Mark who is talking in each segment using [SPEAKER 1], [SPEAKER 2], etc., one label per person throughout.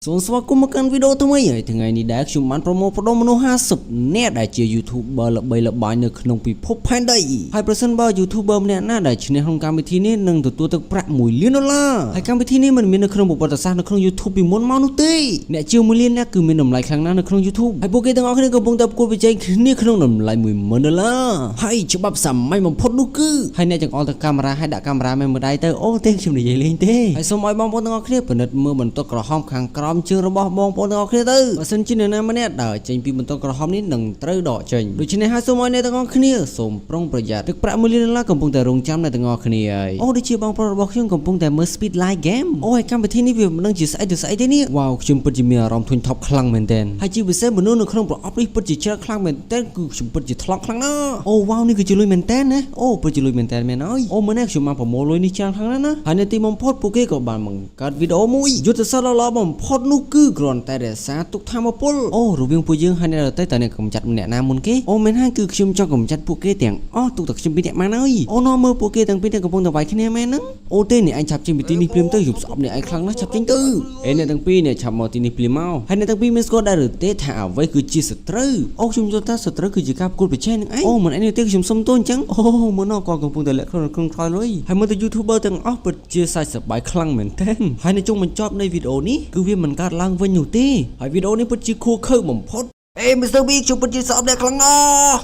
[SPEAKER 1] សូមស្វាគមន៍មកកាន់វីដេអូថ្មីហើយថ្ងៃនេះដែរខ្ញុំបានប្រមូលផ្ដុំមនុស្ស50នាក់ដែលជា YouTuber ល្បីល្បាញនៅក្នុងពិភពផែនដីហើយប្រសិនបើ YouTuber ម្នាក់ណាដែលឈ្នះក្នុងកម្មវិធីនេះនឹងទទួលទឹកប្រាក់1លានដុល្លារហើយកម្មវិធីនេះមិនមាននៅក្នុងប្រវត្តិសាស្ត្រនៅក្នុង YouTube ពីមុនមកនោះទេអ្នកជា1លាននាក់គឺមានតម្លៃខ្លាំងណាស់នៅក្នុង YouTube ហើយពួកគេទាំងអស់គ្នាកំពុងតែប្រកួតប្រជែងគ្នាក្នុងតម្លៃ10000ដុល្លារហើយច្បាប់សាមញ្ញបំផុតនោះគឺហើយអ្នកចង្អុលទៅកាមេរ៉ាហើយដាក់កាមេរ៉ាមែនមួយដៃទៅអូទេខ្ញុំនិយាយលេងទេហើយសូមឲ្យបងប្អូនទាំងអស់គ្នាពិនិត្យមើលបន្ទាត់ក្រហមខាងក្រោមជើងរបស់បងប្អូនទាំងអស់គ្នាទៅបើសិនជានរណាម្នាក់ដើរចេញពីបន្ទាត់ក្រហមនេះនឹងត្រូវដកចេញដូច្នេះហើយសូមឲ្យអ្នកទាំងអស់គ្នាសូមប្រុងប្រយ័ត្នទឹកប្រាក់1លានដុល្លារកំពុងតែរងចាំអ្នកទាំងអស់គ្នាហើយអូដូចជាបងប្រុសរបស់ខ្ញុំកំពុងតែមើល Speed Live Game អូហើយកម្មវិធីនេះវាមិនដឹងជាស្អីទៅស្អីទេនេះវ៉ាវខ្ញុំពិតជាមានអារម្មណ៍ធុញថប់ខ្លាំងមែនទែនហើយជាពិសេសមនុស្សនៅក្នុងប្រអប់នេះពិតជាច្រើនខ្លាំងមែនទែនគឺខ្ញុំពិតជាថ្លង់ខ្លាំងណាស់អូវ៉ាវនេះគឺជាលុយមែនទែនណាអូពិតជាលុយមែនទែនមែនហើយអូមើលនេះខ្ញុំបានប្រមូលលុយនេះច្រើនខ្លាំងណាស់ណាហើយនៅទីបំផុតពួកគេក៏បានបង្កើតវីដេអូមួយយុទ្ធសាស្ត្រដ៏ល្អបំផុតនោះគឺគ្រាន់តែរក្សាទុកធម៌ពលអូរវាងពួកយើងហើយអ្នកដទៃតើអ្នកកំចាត់ម្នាក់ណាមុនគេអូមែនហើយគឺខ្ញុំចង់កំចាត់ពួកគេទាំងអស់ទុកតែខ្ញុំពីរនាក់បានហើយអូណមើលពួកគេទាំងពីរទាំងកំពុងតែវាយគ្នាមែនហ្នឹងអូទេអ្នកឯងឆាប់ចេញពីទីនេះភ្លាមទៅយប់ស្អប់អ្នកឯងខ្លាំងណាស់ឆាប់ចេញទៅអេអ្នកទាំងពីរអ្នកឆាប់មកទីនេះភ្លាមមកហើយអ្នកទាំងពីរមានស្គាល់ដែរឬទេថាអ្វីគឺជាសត្រូវអូខ្ញុំយល់ថាសត្រូវគឺជាការប្រកួតប្រជែងនឹងឯងអូមិនអីនេះទេខ្ញុំសុំទោសអញ្ចឹងអូមើលណក៏កំពុងតែលាក់ខ្លួនក្នុងក្រោយលុយហើយមើលទៅ YouTuber ទាំងអស់ពិតជាសាច់សប្បាយខ្លាំងមែនទែនហើយនៅចុងបញ្ចប់នៃវីដេអូនេះគឺវាមិនកើតឡើងវិញនោះទេហើយវីដេអូនេះពិតជាខួរខើបំផុតអេ Mr. B ខ្ញុំពិតជាស្អប់អ្នកខ្លាំងណាស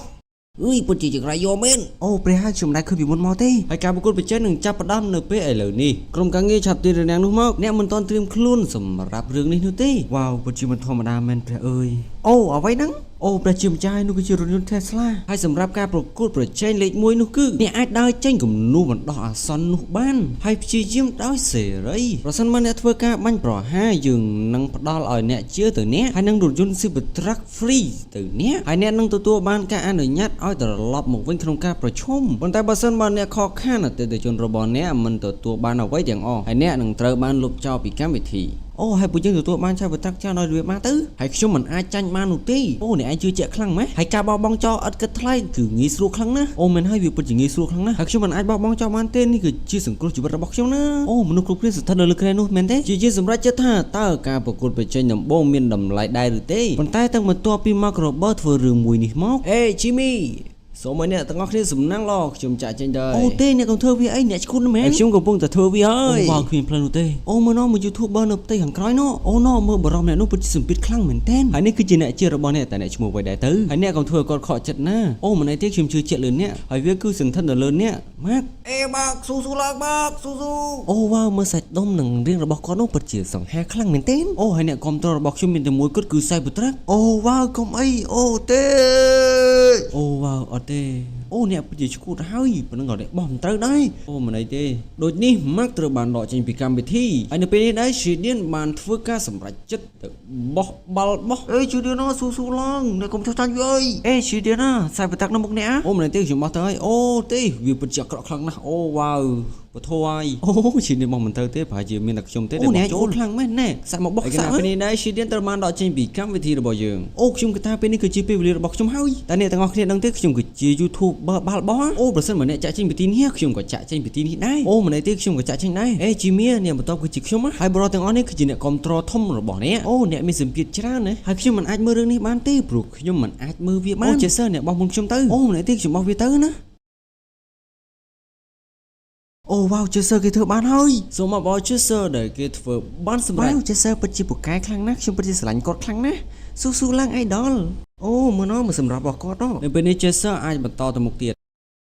[SPEAKER 1] ់អើយពិតជាចង្រៃយកមែនអូព្រះហើយខ្ញុំមិនដែលឃើញពីមុនមកទេហើយការប្រកួតប្រជែងនឹងចាប់ផ្ដើមនៅពេលឥឡូវនេះក្រុមការងារឆាប់ទាញរនាំងនោះមកអ្នកមិនទាន់ត្រៀមខ្លួនសម្រាប់រឿងនេះនោះទេវ៉ាវពិតជាមិនធម្មតាមែនព្រះអើយអូអ្វីហ្នឹងអូព្រះជាម្ចាស់នោះគឺជារថយន្ត Tesla ហើយសម្រាប់ការប្រកួតប្រជែងលេខ1នោះគឺអ្នកអាចដើរចេញគំនូរបណ្ដោះអាសន្ននោះបានហើយព្យាយាមដោយសេរីប្រសិនបើអ្នកធ្វើការបាញ់ប្រហារយើងនឹងផ្ដល់ឲ្យអ្នកជឿទៅអ្នកហើយនឹងរថយន្ត Cybertruck free ទៅអ្នកហើយអ្នកនឹងទទួលបានការអនុញ្ញាតឲ្យត្រឡប់មកវិញក្នុងការប្រជុំប៉ុន្តែបើសិនបើអ្នកខកខានអតិថិជនរបស់អ្នកមិនទទួលបានអ្វីទាំងអស់ហើយអ្នកនឹងត្រូវបានលុបចោលពីកម្មវិធីអូហើយពួកយើងទទួលបានឆាបតាក់ចាស់ដល់របៀបមកទៅហើយខ្ញុំមិនអាចចាញ់បាននោះទេអូអ្នកឯងជឿជាក់ខ្លាំងម៉េះហើយការបោះបង់ចោលឥតគិតថ្លៃគឺងាយស្រួលខ្លាំងណាស់អូមែនហើយវាពិតជាងាយស្រួលខ្លាំងណាស់ហើយខ្ញុំមិនអាចបោះបង់ចោលបានទេនេះគឺជាសង្គ្រោះជីវិតរបស់ខ្ញុំណាអូមនុស្សគ្រប់គ្នាស្ថិតនៅលើគ្រែនោះមែនទេជាជាសម្រាប់ចិត្តថាតើការប្រកួតប្រជែងដំបូងមានតម្លៃដែរឬទេប៉ុន្តែតាំងបន្ទាប់ពី Mark Rober ធ្វើរឿងមួយនេះមកអេ Jimmy សូមឲ្យអ្នកទាំងអស់គ្នាសំណាងល្អខ្ញុំចាក់ចេញទៅអូទេអ្នកកុំធ្វើវាអីអ្នកឈួនមែនខ្ញុំកំពុងតែធ្វើវាហើយអូវ៉ាវគ្មានផ្លូវនោះទេអូមើលណមើល YouTuber នៅផ្ទៃខាងក្រោយណអូណមើលបរមអ្នកនោះពិតជាសម្ពាធខ្លាំងមែនទែនហើយនេះគឺជាអ្នកជារបស់អ្នកតែអ្នកឈ្មោះអ្វីដែរទៅហើយអ្នកកុំធ្វើឲ្យគាត់ខកចិត្តណាអូមិនអីទេខ្ញុំជឿជាក់លើអ្នកហើយវាគឺសន្ធិដ្ឋនៅលើអ្នកម៉ាក់អេបាក់ស៊ូស៊ូឡើងបាក់ស៊ូស៊ូអូវ៉ាវមើលសាច់ដុំនឹងរាងរបស់គាត់នោះពិតជាសង្ហាខ្លាំងមែនទែនអូហើយអ្នកគ្រប់គ្រងរបស់ខ្ញុំមានតែមួយគត់គឺ Cybertruck អូវ៉ាវកុំអីអូទេអូវ៉ាវអត់ទេអូអ្នកពិតជាឈួតហើយប៉ុណ្ណឹងក៏អ្នកបោះមិនត្រូវដែរអូមិនអីទេដូចនេះម៉ាក់ត្រូវបានដកចេញពីកម្មវិធីហើយនៅពេលនេះដែរ Shidian បានធ្វើការសម្រេចចិត្តទៅបោះបាល់បោះអេ Shidian ស៊ូស៊ូឡើងអ្នកកុំចោះចាញ់វាអើយអេ Shidian ណា Cybertruck នៅមុខអ្នកអូមិនអីទេខ្ញុំបោះទៅហើយអូទេវាពិតជាអាក្រក់ខ្លាំងណាស់អូវ៉ាវពធហើយអូ Shidian បោះមិនត្រូវទេប្រហែលជាមានតែខ្ញុំទេដែលបោះចូលខ្លាំងមែនណែសាក់មកបោះសាក់ពេលនេះដែរ Shidian ត្រូវបានដកចេញពីកម្មវិធីរបស់យើងអូខ្ញុំគិតថាពេលនេះគឺជាពេលវេលារបស់ខ្ញុំហើយតែអ្នកទាំងអស់គ្នាដឹងទេខ្ញុំគឺជា YouTuber បាល់បោះអូប្រសិនបើអ្នកចាក់ចេញពីទីនេះខ្ញុំក៏ចាក់ចេញពីទីនេះដែរអូមិនអីទេខ្ញុំក៏ចាក់ចេញដែរអេជីមៀអ្នកបន្ទាប់គឺជាខ្ញុំហើយបរិទាំងអស់នេះគឺជាអ្នកគ្រប់គ្រងធំរបស់អ្នកអូអ្នកមានសម្ពាធច្រើនណាហើយខ្ញុំមិនអាចមើលរឿងនេះបានទេព្រោះខ្ញុំមិនអាចមើលវាបានអូចេសអ្នកបោះមុនខ្ញុំទៅអូមិនអីទេខ្ញុំបោះវាទៅណាអូវ៉ាវជេសឺគេធ្វើបានហើយសូមអបអរជេសឺដែលគេធ្វើបានសម្រេចវ៉ាវជេសឺពិតជាពូកែខ្លាំងណាស់ខ្ញុំពិតជាស្រឡាញ់គាត់ខ្លាំងណាស់ស៊ូស៊ូឡើងអៃដលអូមើលណមើលសម្រាប់របស់គាត់នៅពេលនេះជេសឺអាចបន្តទៅមុខទៀត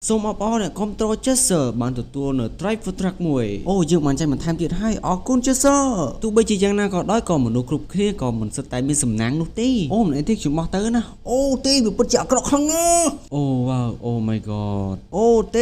[SPEAKER 1] សូមអបអរអ្នកគ្រប់គ្រង Chester បានទទួលនៅ Drive for Truck មួយអូយើងបានចាញ់បន្ថែមទៀតហើយអរគុណ Chester ទោះបីជាយ៉ាងណាក៏ដោយក៏មនុស្សគ្រប់គ្នាក៏មិនសិតតែមានសំណាងនោះទេអូមិនអីទេខ្ញុំបោះទៅណាអូទេវាពិតជាអាក្រក់ខ្លាំងណាស់អូវ៉ាវអូ my god អូទេ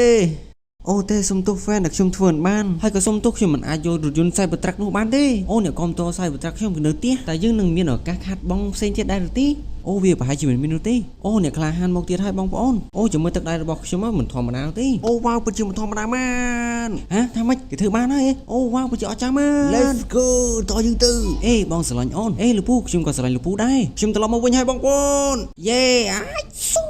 [SPEAKER 1] អូទេសុំទោស fan ដែលខ្ញុំធ្វើមិនបានហើយក៏សុំទោសខ្ញុំមិនអាចយករថយន្ត Cybertruck នោះបានទេអូអ្នកគាំទ្រ Cybertruck ខ្ញុំគឺនៅផ្ទះតែយើងនឹងមានឱកាសខាត់បងផ្សេងទៀតដែរឬទេអូវាប្រហែលជាមិនមាននោះទេអូអ្នកក្លាហានមកទៀតហើយបងប្អូនអូជាមួយទឹកដៃរបស់ខ្ញុំមិនធម្មតាទេអូវ៉ាវពិតជាមិនធម្មតាមែនហ៎ថាម៉េចគេធ្វើបានហើយអូវ៉ាវពិតជាអស្ចារ្យមែន Let's go តយើងទៅអេបងស្រឡាញ់អូនអេលពូខ្ញុំក៏ស្រឡាញ់លពូដែរខ្ញុំត្រឡប់មកវិញហើយបងប្អូនយេអាចស៊ូ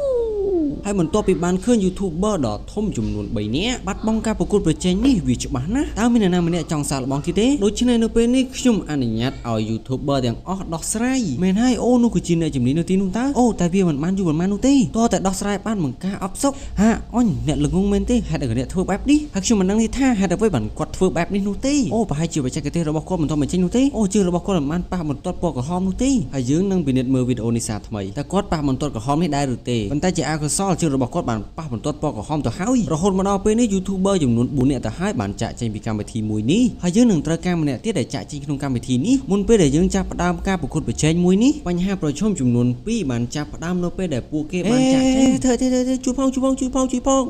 [SPEAKER 1] ហើយបន្ទាប់ពីបានឃើញ YouTuber ដ៏ធំចំនួន3នាក់បាត់បង់ការប្រកួតប្រជែងនេះវាច្បាស់ណាស់តើមានអ្នកណាម្នាក់ចង់សាកល្បងទៀតទេដូច្នេះនៅពេលនេះខ្ញុំអនុញ្ញាតឲ្យ YouTuber ទាំងអស់ដោះស្រាយមែនហើយអូនោះគឺជាអ្នកជំនាញនៅទីនោះតើអូតែវាមិនបានយូរប៉ុន្មាននោះទេតើតែដោះស្រាយបានបង្ការអបសុកហាអញអ្នកល្ងងមែនទេហេតុអ្វីអ្នកធ្វើបែបនេះហើយខ្ញុំមិនដឹងទេថាហេតុអ្វីបានគាត់ធ្វើបែបនេះនោះទេអូប្រហែលជាបច្ចេកទេសរបស់គាត់មិនទាន់បញ្ចេញនោះទេអូជើងរបស់គាត់មិនបានប៉ះបន្ទាត់ពណ៌ក្រហមនោះទេហើយយើងនឹងពិនិត្យមើលវីដេអូនេះសារថ្មីតើគាត់ប៉ះបន្ទាត់ក្រហមនេះដែរឬទេប៉ុន្តែជាអកុសលជើងរបស់គាត់បានប៉ះបន្ទាត់ពណ៌ក្រហមទៅហើយរហូតមកដល់ពេលនេះ YouTuber ចំនួន4នាក់ទៅហើយបានចាក់ចេញពីកម្មវិធីមួយនេះហើយយើងនឹងត្រូវការម្នាក់ទៀតដែលចាក់ចេញក្នុងកម្មវិធីនេះមុនពេលដែលយើងចាប់ផ្ដើមការប្រកួតប្រជែងមួយនេះបញ្ហាប្រឈមចំនួន2បានចាប់ផ្ដើមនៅពេលដែលពួកគេបានចាក់ចេញធ្វើធ្វើធ្វើជួយផងជួយផងជួយផងជួយផង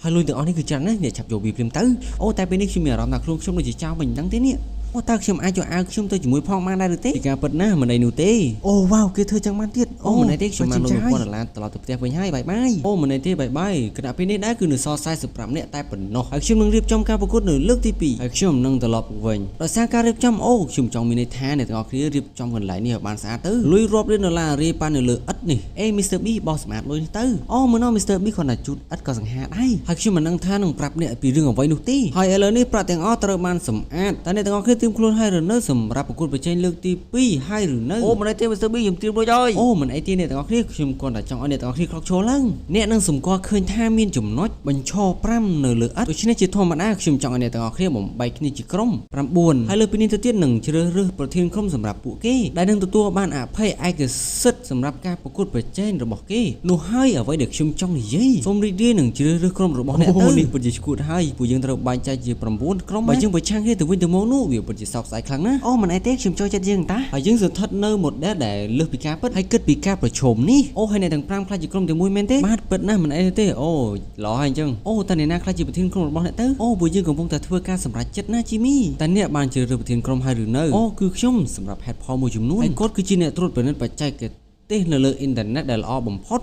[SPEAKER 1] ហើយលុយទាំងអស់នេះគឺច្រើនណាស់អ្នកឆាប់យកវាភ្លាមទៅអូតែពេលនេះខ្ញុំមានអារម្មណ៍ថាខ្លួនខ្ញុំដូចជាចោលវិញមិនដឹងទេនេះអូតើខ្ញុំអាចយកអាវខ្ញុំទៅជាមួយផងបានដែរឬទេពីការពិតណាស់មិនអីនោះទេអូវ៉ាវគេធ្វើចឹងបានទៀតអូមិនអីទេខ្ញុំបានលុយ1000ដុល្លារត្រឡប់ទៅផ្ទះវិញហើយ bye bye អូមិនអីទេ bye bye ខណៈពេលនេះដែរគឺនៅសល់45នាក់តែប៉ុណ្ណោះហើយខ្ញុំនឹងរៀបចំការប្រកួតនៅលើកទី2ហើយខ្ញុំនឹងត្រឡប់វិញដោយសារការរៀបចំអូខ្ញុំចង់មានន័យថាអ្នកទាំងអស់គ្នារៀបចំកន្លែងនេះឲ្យបានស្អាតទៅលុយរាប់លានដុល្លាររាយប៉ាន់នៅលើឥដ្ឋនេះអេ Mr. B បោះសម្អាតលុយនេះទៅអូមើលណ Mr. B គ្រាន់តែជូតឥដ្ឋក៏សង្ហាដែរហើយខ្ញុំមិនដឹងថានឹងប្រាប់អ្នកពីរឿងអ្វីនោះទេហើយឥឡូវនេះប្រាក់ទាំងអស់ត្រូវបានសម្អាតតើអ្នកទាំងអស់គ្នាត្រៀមខ្លួនហើយឬនៅសម្រាប់ប្រកួតប្រជែងលើកទី2ហើយឬនៅអូមិនអីទេ Mr. B ខ្ញុំត្រៀមរួចហើយអូមិនអីទេអ្នកទាំងអស់គ្នាខ្ញុំគ្រាន់តែចង់ឲ្យអ្នកទាំងអស់គ្នាក្រោកឈរឡើងអ្នកនឹងសម្គាល់ឃើញថាមានចំណុចបញ្ឈរ5នៅលើឥដ្ឋដូច្នេះជាធម្មតាខ្ញុំចង់ឲ្យអ្នកទាំងអស់គ្នាបំបែកគ្នាជាក្រុម9ហើយលើពីនេះទៅទៀតនឹងជ្រើសរើសប្រធានក្រុមសម្រាប់ពួកគេដែលនឹងទទួលបានអភ័យឯកសិទ្ធិសម្រាប់ការប្រកួតប្រជែងរបស់គេនោះហើយអ្វីដែលខ្ញុំចង់និយាយសូមរីករាយនឹងជ្រើសរើសក្រុមរបស់អ្នកទៅនេះពិតជាឈួតហើយពួកយើងត្រូវបែងចែកជា9ក្រុមបើយើងប្រឆាំងគ្នាទៅវិញទៅមកនោះវាពិតជាសោកស្ដាយខ្លាំងណាស់អូមិនអីទេខ្ញុំចូលចិត្តយើងតាហើយយើងស្ថិតនៅ model ដែលលើសពីការពិតហើយគិតពីការប្រឈមនេះអូហើយអ្នកទាំង5ខ្លះជាក្រុមតែមួយមែនទេបាទពិតណាស់មិនអីទេអូល្អហើយអញ្ចឹងអូតើអ្នកណាខ្លះជាប្រធានក្រុមរបស់អ្នកទៅអូពួកយើងកំពុងតែធ្វើការសម្រេចចិត្តណាជីមីតើអ្នកបានជ្រើសរើសប្រធានក្រុមហើយឬនៅអូគឺខ្ញុំសម្រាប់ហេតុផលមួយចំនួនហើយគាត់គឺជាអ្នកត្រួតពិនិត្យបច្ចេកទេសនៅលើអ៊ីនធឺណិតដែលល្អបំផុត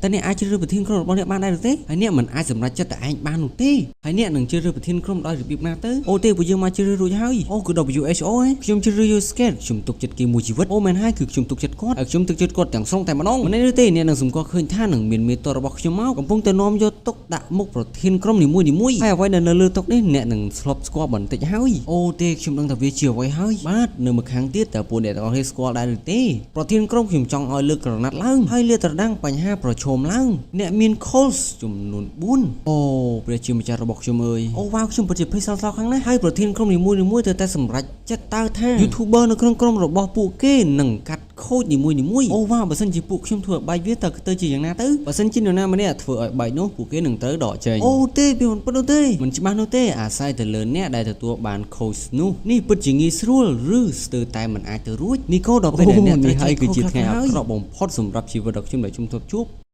[SPEAKER 1] តើអ្នកអាចជ្រើសរើសប្រធានក្រុមរបស់អ្នកបានដែរឬទេហើយអ្នកមិនអាចសម្រេចចិត្តតែឯងបាននោះទេហើយអ្នកនឹងជ្រើសរើសប្រធានក្រុមដោយរបៀបណាទៅអូទេពួកយើងមកជ្រើសរើសរួចហើយអូគឺ WHO ហ៎ខ្ញុំជ្រើសរើសយក Skate ខ្ញុំទុកចិត្តគេមួយជីវិតអូមែនហើយគឺខ្ញុំទុកចិត្តគាត់ហើយខ្ញុំទុកចិត្តគាត់ទាំងស្រុងតែម្ដងមិននេះទេអ្នកនឹងសម្គាល់ឃើញថានឹងមានមេតរបស់ខ្ញុំមកកំពុងតែនាំយកតុដាក់មុខប្រធានក្រុមនីមួយៗហើយអ្វីដែលនៅលើតុនេះអ្នកនឹងធ្លាប់ស្គាល់បន្តិចហើយអូទេខ្ញុំដឹងថាវាជាអ្វីហើយបាទនៅម្ខាងទៀតតើពួកអ្នកទាំងអស់គ្នាស្គាល់ដែរឬទេប្រធានក្រុមខ្ញុំចង់ឲ្យលើកក្រណាត់ឡើងហើយលាតត្រដាងបញ្ហាប្រឈមឡើងអ្នកមាន calls ចំនួន4អូព្រះជាម្ចាស់របស់ខ្ញុំអើយអូវ៉ាវខ្ញុំពិតជាភ័យសល់សល់ខ្លាំងណាស់ហើយប្រធានក្រុមនីមួយៗត្រូវតែសម្រេចចិត្តតើថា YouTuber នៅក្នុងក្រុមរបស់ពួកគេនឹងកាត់ខូចនីមួយៗអូវ៉ាវបើសិនជាពួកខ្ញុំធ្វើឲ្យបែកវាតើទៅជាយ៉ាងណាទៅបើសិនជានរណាម្នាក់ធ្វើឲ្យបែកនោះពួកគេនឹងត្រូវដកចេញអូទេវាមិនពិតនោះទេមិនច្បាស់នោះទេអាស្រ័យទៅលើអ្នកដែលទទួលបាន coach នោះនេះពិតជាងាយស្រួលឬស្ទើរតែមិនអាចទៅរួចនីកូដល់ពេលដែលអ្នកត្រូវហើយគឺជាថ្ងៃអាក្រក់បំផុតសម្រាប់ជីវិតរបស់ខ្ញុំដែលខ្ញុំធ្លាប់ជួប។